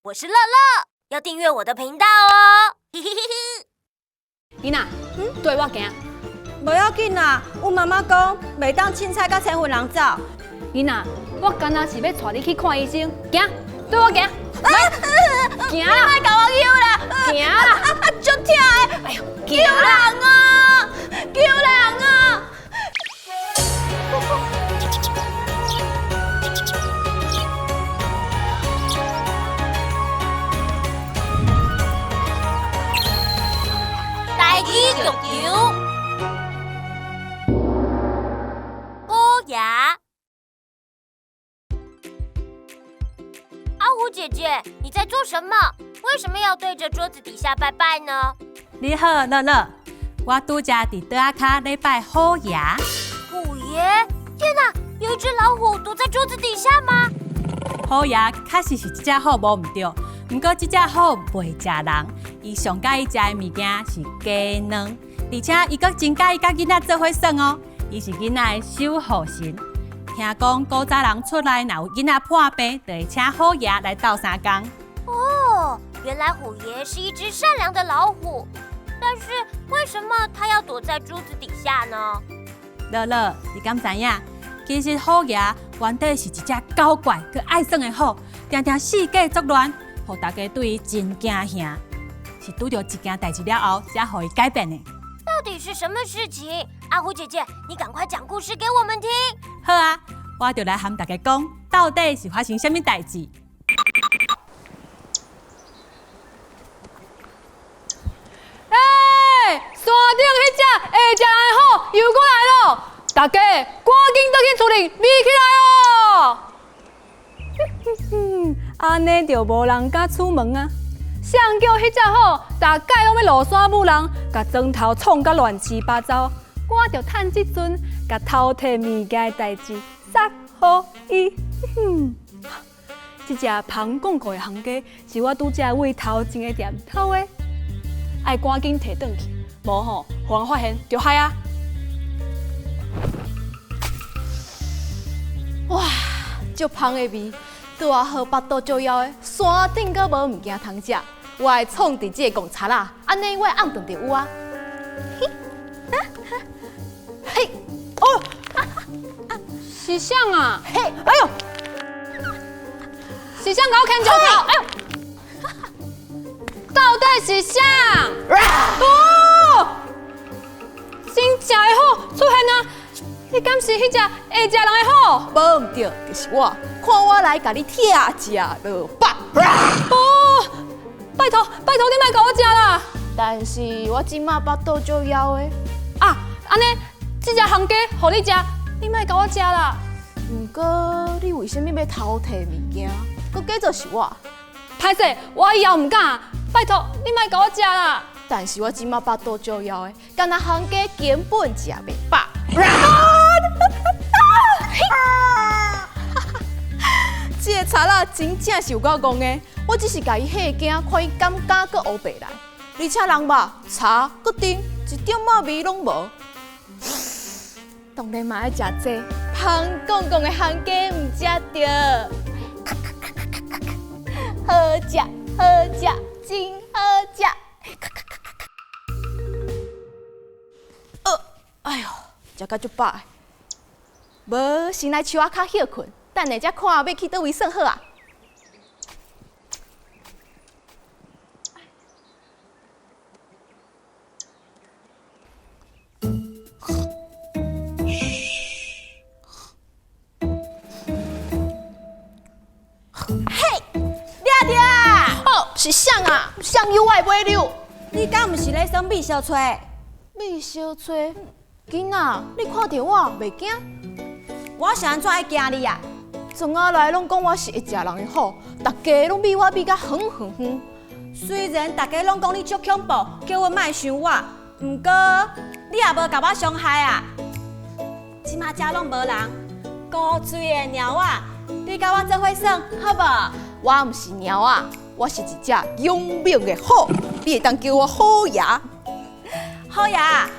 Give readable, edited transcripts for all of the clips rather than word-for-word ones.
我是樂樂，要訂閱我的頻道哦。囡仔，綴我行。無要緊啦，阮媽媽講袂當凊彩佮千份人走。囡仔，我敢若是欲帶你去看醫生，行，綴我行。來，行啦，莫共我搝啦，行啦，足疼的，哎喲，救人啊，救人啊！台語劇場，虎爺。阿虎姐姐，你在做什麼？為什麼要對着桌子底下拜拜呢？你好，樂樂，我拄才佇桌仔跤咧拜虎爺。虎爺？天哪，有一隻老虎躲在桌子底下嗎？虎爺確實是一隻虎，無毋對。毋過這隻虎袂食人，伊上佮意食的物件是雞卵，而且伊閣真佮意佮囡仔做伙耍哦。伊是囡仔的守護神。聽講古早人厝內若有囡仔破病，就會請虎爺來鬥相共。哦，原來虎爺是一隻善良的老虎，但是為什麼他要躲在桌子底下呢？樂樂，你敢知影？其實虎爺原底是一隻狡怪閣愛耍的虎，定定四界作亂，予大家對伊真驚嚇。是拄著一件代誌了後，才予伊改變的。到底是什麼事情？阿虎姐姐，你趕快講故事給我們聽。好啊，我就來和大家講，到底是發生啥物代誌。欸，山頂彼隻會食人的虎又閣來囉！大家趕緊轉去厝裡避起來哦！按呢就無人敢出門啊！誰叫彼隻虎，逐擺攏欲落山舞人，共莊頭創甲亂七八糟。我就趁這陣，共偷提物件的代誌殺予伊。這隻芳廣告的行家是我拄才位頭前的店偷的，愛趕緊提轉去，無吼，予人發現就害啊！哇，足芳的味，拄仔好腹肚足枵的，山頂閣無物件通食，我愛創佇這個戇賊仔，按呢我的暗頓就有啊。嘿，哦，是誰啊？嘿，哎喲，是誰共我牽石頭？哎喲，到底是誰？哦，真正的虎出現啊！你敢是彼隻會食人的虎？無毋對，就是我，看我來共你拆食落腹。哦，拜託拜託，你莫共我食啦！但是我這馬腹肚足枵的。啊，按呢，這隻行家予你食，你莫共我食啦。毋過你為啥物欲偷提物件？閣假做是我？歹勢，我以後毋敢。拜託，你莫共我食啦。但是我這馬腹肚足枵的，干焦行家根本食袂飽。這个賊仔真正是有夠戇的，我只是共伊嚇驚，看伊敢敢閣烏白來。而且人肉柴閣甜，一點仔味攏無。當然嘛愛食這芳公公的烘雞毋才對。好食好食，真好食。哎喲，食甲足飽的。無，先來樹仔跤歇睏，等下才看欲去佗位耍好啊。嘿，掠著啊！哦，是誰啊？誰誘我的尾溜？你敢毋是咧耍秘小吹？秘小吹？囡仔，你看著我袂驚？我是按怎愛驚你啊？從仔來攏講我是會食人的虎，大家攏覕我覕甲遠遠遠。雖然大家攏講你足恐怖，叫阮莫傷我，毋過你也無共我傷害啊。這馬遮攏無人，古錐的貓仔，你佮我做伙耍好無？我毋是貓仔，我是一隻勇猛的虎，你會當叫我虎爺。虎爺，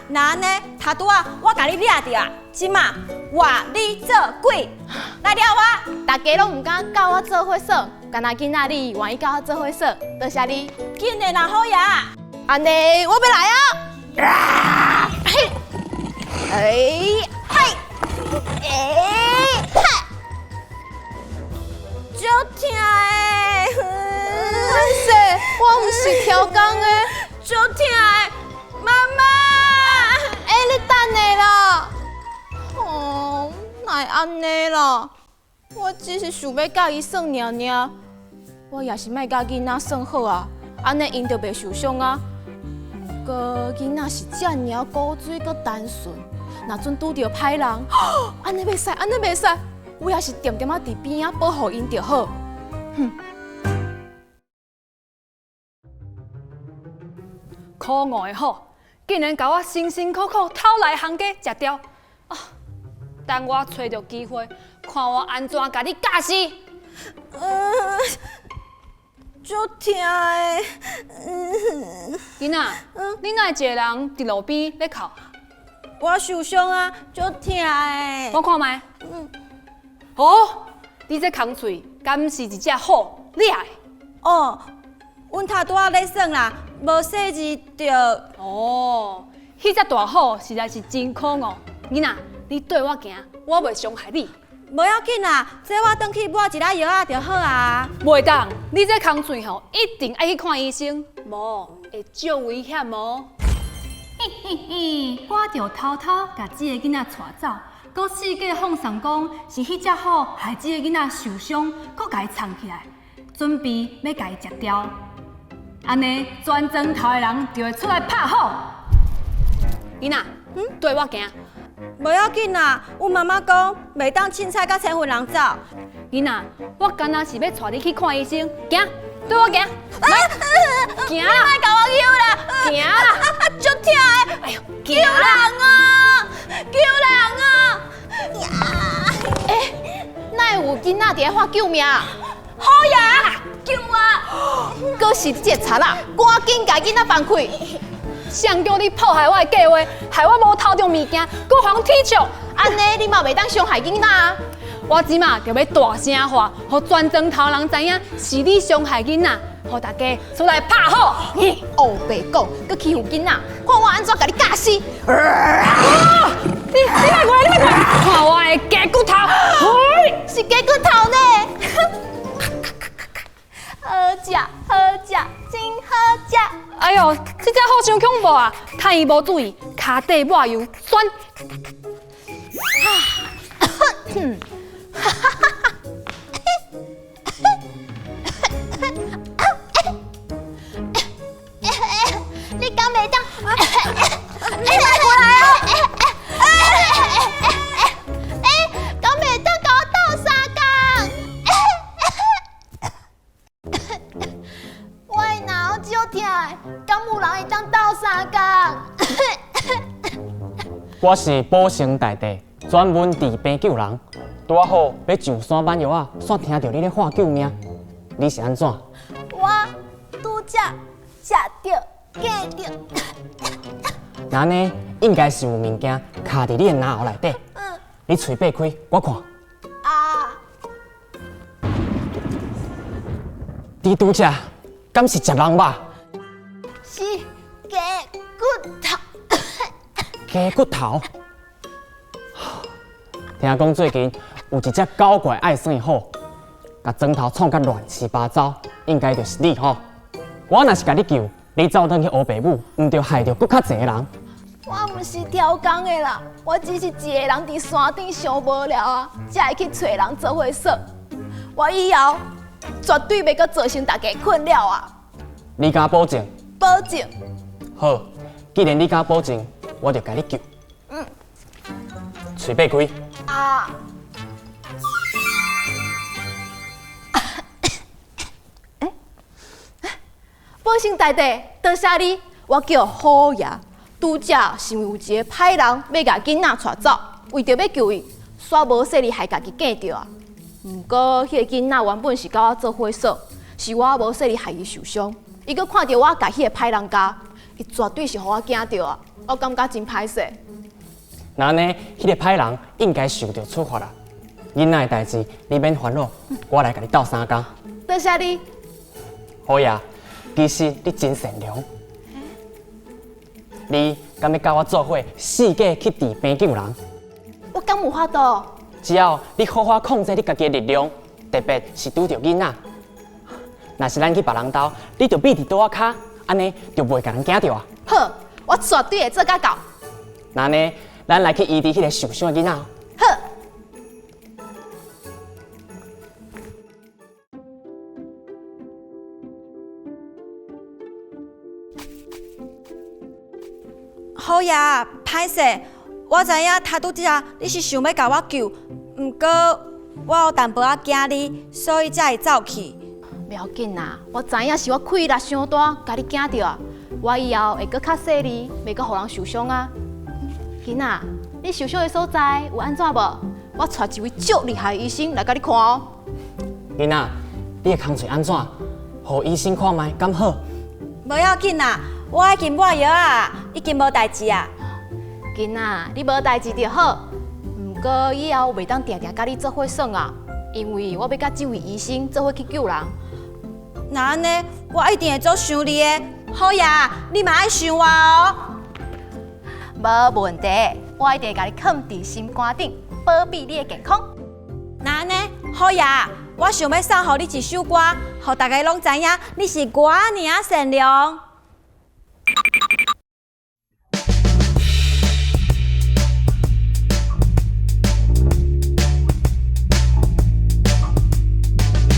若按呢，頭拄仔我共你掠著啊，這馬換你做鬼來掠我。大家攏毋敢佮我做伙耍，敢若囡仔你願意佮我做伙耍，多謝你。緊的啦，虎爺。按呢，我欲來啊！嘿，哎，嘿，哎，嘿，足疼的。歹勢，我毋是刁工的，足疼的，媽媽。欸，你等下啦。哦，哪會按呢啦？我只是想欲佮伊耍爾爾，我也是莫佮囡仔耍好啊，按呢𪜶就袂受傷啊。毋過囡仔是遮爾古錐閣單純，若準拄著歹人，按呢袂使，按呢袂使，我也是恬恬仔佇邊仔保護𪜶就好。哼！可惡的虎，竟然共我辛辛苦苦偷來行家食掉啊！等我揣著機會，看我按怎共你教死！足疼的。囡仔，你哪會一个人佇路邊咧哭？我受傷啊，足疼的。我看覓。哦，你這空喙，敢是一隻虎掠的？哦，阮頭拄仔咧耍啦，無細膩著。哦，彼隻大虎實在是真可惡。囡仔，你綴我行，我袂傷害你。無要緊啦，這我轉去抹一下藥仔就好啊。袂當，你這空喙吼，一定愛去看醫生，無會足危險哦。嘿嘿嘿，我就偷偷共這個囡仔帶走，閣四界放送講是彼隻虎害這個囡仔受傷，閣共伊藏起來，準備欲共伊食掉。按呢，全庄頭的人就會出來拍虎。囡仔，綴我行。無要緊啦，阮媽媽講袂當凊彩佮千份人走。囡仔，我敢若是欲帶你去看醫生，行，綴我行，來，行啦，莫共我搝啦，行啦，足疼的，哎喲，救人啊，救人啊！欸，哪會有囡仔佇咧喊救命？虎爺，救我！閣是這个賊仔，趕緊共囡仔放開！誰叫你破壞我的計劃，害我無偷著物件，閣予人恥笑。按呢，你嘛袂當傷害囡仔啊！我這馬就欲大聲喊，予全庄頭人知影是你傷害囡仔，予大家出來拍虎。烏白講，閣欺負囡仔，看我按怎共你教死！你你莫過來，你莫過來，看我的雞骨頭，是雞骨頭呢！好食好食，真好食！哎喲，這隻虎傷恐怖啊！趁伊無注意，跤底抹油酸。你敢袂當？你莫過來哦！欸，敢袂當共我鬥相共？我的腦足疼的，敢有人會當鬥相共？我是保生大帝，專門治病救人。拄仔好欲上山挽藥仔，煞聽著你咧喊救命，你是按怎？我拄才食著假著。那按呢，應該是有物件卡佇你的嚨喉內底。你喙擘開，我看。啊！你拄才敢是食人肉？是雞骨頭。雞骨頭。聽講最近有一隻搞怪愛耍的虎，共庄頭創甲亂七八糟，應該就是你吼。我若是共你救，你走轉去烏爸母，毋著害著閣較濟人。我毋是刁工的啦，我只是一个人佇山頂傷無聊啊，才會去揣人做伙耍。我以後絕對袂閣造成大家困擾啊！你敢保證？保證。好，既然你敢保證，我就共你救。喙擘開。啊！欸，保生大帝，多謝你，我叫虎爺。拄才是因為有一個歹人欲共囡仔帶走，為著欲救伊，煞無細膩害家己驚著啊。毋過，彼个囡仔原本是佮我做伙耍，是我無細膩害伊受傷。伊閣看著我共彼個歹人咬，伊絕對是予我驚著啊！我感覺真歹勢。那按呢，彼個歹人應該受著處罰啦。囡仔的代誌，你免煩惱，我來共你鬥相共。多謝你。虎爺，其實你真善良。你敢欲佮我做伙四界去治病救人？我敢有法度？只要你好好控制你家己的力量，特別是拄著囡仔。若是咱去別人兜，你就秘佇桌仔跤，按呢就袂共人驚著啊。好，我絕對會做甲到。那按呢，咱來去醫治彼个受傷的囡仔。好。虎爺，歹勢，我知影頭拄才你是想欲共我救，毋過我有淡薄仔驚你，所以才會走去。袂要緊啦，我知影是我氣力傷大，共你驚著啊。我以後會閣較細膩，袂閣予人受傷啊。囡仔，你受傷的所在有按怎無？我帶一位足厲害的醫生來共你看哦。囡仔，你的空喙按怎？予醫生看覓敢好？無要緊啦，我已經抹藥啊，已經無代誌啊。囡仔，你無代誌就好。毋過以後袂當定定佮你做伙耍啊，因為我欲佮這位醫生做伙去救人。若按呢，我一定會足想你的。虎爺，你嘛愛想我哦。無問題，我一定會共你囥佇心肝頂，保庇你的健康。若按呢，虎爺，我想欲送予你一首歌，予大家攏知影你是偌爾仔善良。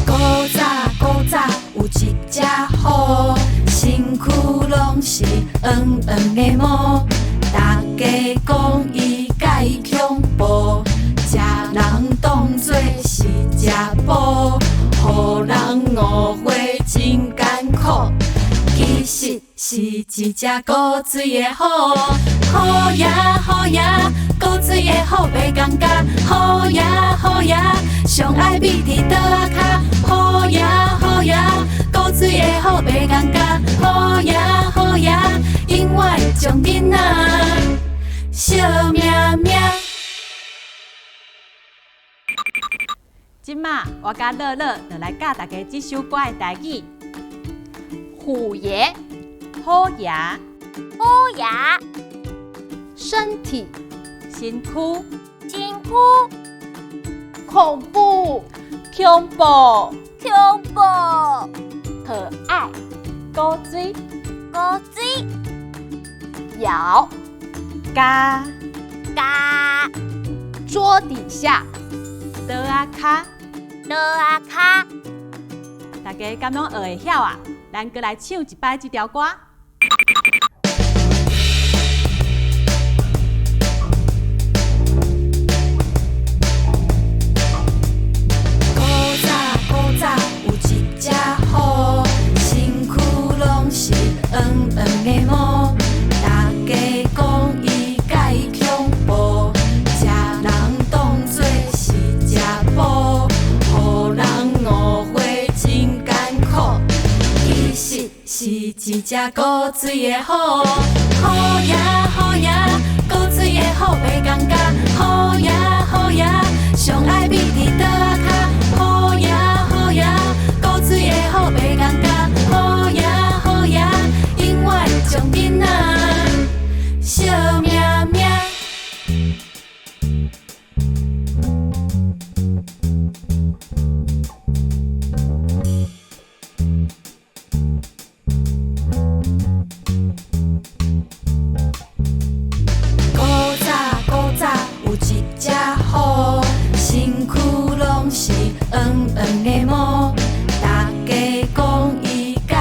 古早古早有一隻虎，身軀攏是黃黃的毛，大家講伊介恐怖，食人當做是食補，予人誤會真艱苦。其實是一隻古錐的虎，虎爺虎爺，古錐的虎袂仝共，虎爺虎爺，上愛秘佇桌仔跤，虎爺虎爺，古錐的虎袂仝共，虎爺虎爺，永遠將囡仔惜命命。這馬我佮樂樂就來教大家這首歌的台語。虎爺，虎爺，虎爺，身體，身軀，身軀，恐怖，恐怖，恐怖，可愛，古錐，古錐，咬，咬，咬，桌底下，桌仔跤，桌仔跤。大家敢攏學會曉啊？咱閣來唱一擺這條歌。古早古早有一隻虎，身軀攏是黃黃的毛，大家講伊介恐怖，食人當做是食補，予人誤會真艱苦。其實是一隻古錐的虎，虎爺虎爺，古錐的虎袂仝共，虎爺虎爺，上愛秘佇桌仔跤，虎爺虎爺，古錐的虎袂仝共，虎爺虎爺，永遠將囡仔惜命命。古早古早有一隻虎，身軀攏是黃黃的毛，大家講伊介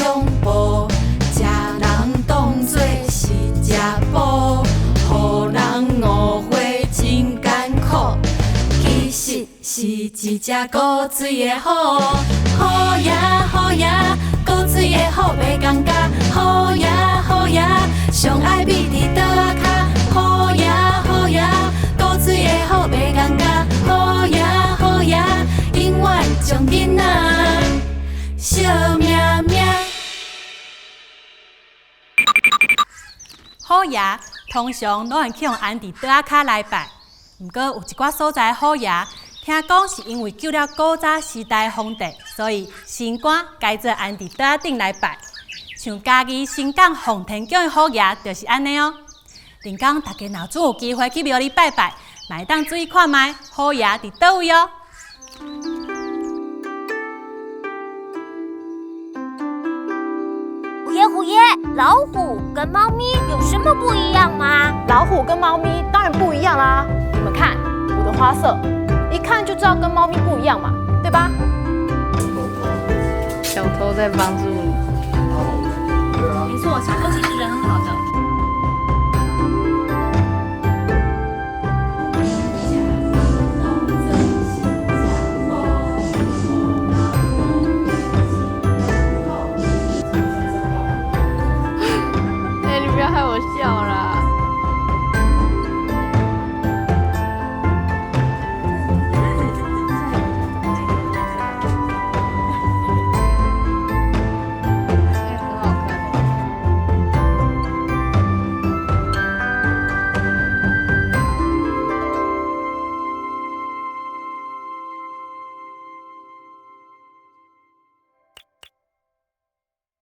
恐怖，食人當做是食補，予人誤會真艱苦。其實是一隻古錐的虎，虎爺虎爺，古錐的虎袂仝共，虎爺虎爺，上愛秘佇桌仔跤，虎爺虎爺，古錐的虎袂仝共，虎爺虎爺，永遠將囡仔惜命命。虎爺通常攏會去予安佇桌仔跤來拜，毋過有一寡所在虎爺，聽講是因為救了古早時代皇帝，所以神官改做安佇桌仔頂來拜。像嘉義新港奉天宮的虎爺就是按呢哦。恁講大家若準有機會去廟裡拜拜，嘛會當注意看覓虎爺佇佗位哦。虎爺虎爺，老虎跟貓咪有什麼不一樣嗎？老虎跟貓咪當然不一樣啦！你們看我的花色，一看就知道跟貓咪不一樣嘛，對吧？小偷在幫助你。沒錯，小偷其實人很好。